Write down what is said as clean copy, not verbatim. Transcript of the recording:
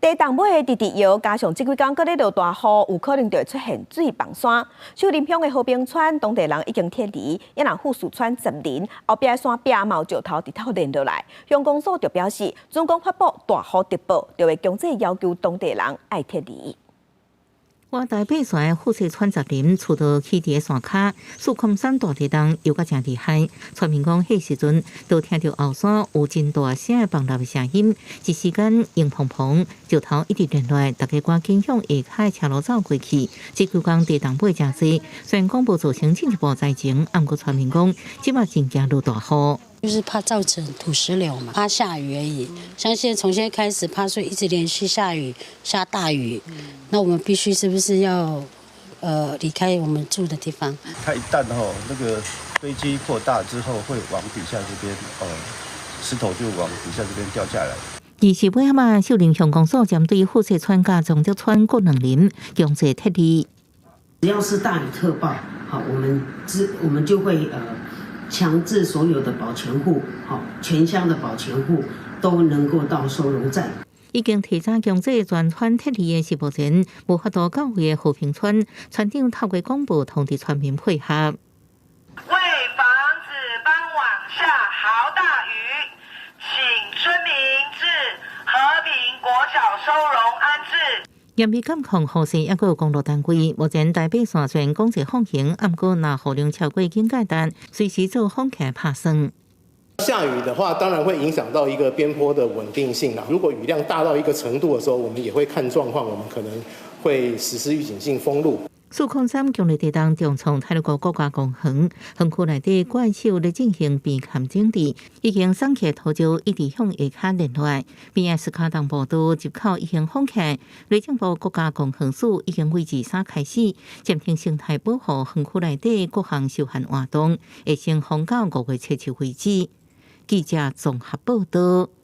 地動尾直直搖，加上這幾工閣咧落大雨，有可能就會出現水崩山。秀林鄉的和平村當地人已經撤離，也若富士村十林後壁的山壁嘛有石頭直頭連落來。鄉公所就表示，準講發布大雨特報，就會強制要求當地人愛撤離。外台八線富士村十林厝都起佇山跤，四空山大地動搖甲誠厲害。村民講，彼時陣都聽著後山有真大聲的崩落的聲音，一時間湧蓬蓬，石頭一直連落來，大家趕緊向下跤的車路走過去。這幾工地動尾誠濟，雖然講無造成進一步災情，毋過村民講，這擺真驚落大雨。就是怕造成土石流嘛，怕下雨而已。像現在從現在開始，怕說一直連續下雨，下大雨，那我們必須是不是要離開我們住的地方？它一旦吼那個堆積擴大之後，會往底下這邊，石頭就往底下這邊掉下來。二十八號，秀林鄉公所針對富士村佮長竹村各兩林強制撤離。只要是大雨特報，好，我們就會強制所有的保全戶，好，全鄉的保全戶都能夠到收容站。已經提早強制全村撤離的是目前無法度到位的和平村，村長透過廣播通知村民配合。為防止傍晚下豪大雨，請村民至和平國小收容安置。嚴密監控雨勢，抑閣有公路單位，目前台八線雖然講是放行，毋過若雨量超過警戒值，隨時做封起拍算。下雨的話，當然會影響到一個邊坡的穩定性啦。如果雨量大到一個程度的時候，我們也會看狀況，我們可能會實施預警性封路。四礦山強烈地動重創太魯閣國家公園，園區內底怪獸咧進行邊坎整治，已經鬆起土石一直向下跤連落來。邊仔斯卡東部都入口已經封起，內政部國家公園署已經為23開始暫停生態保護園區內底各項休閒活動，會先封到5月7日為止。記者綜合報道。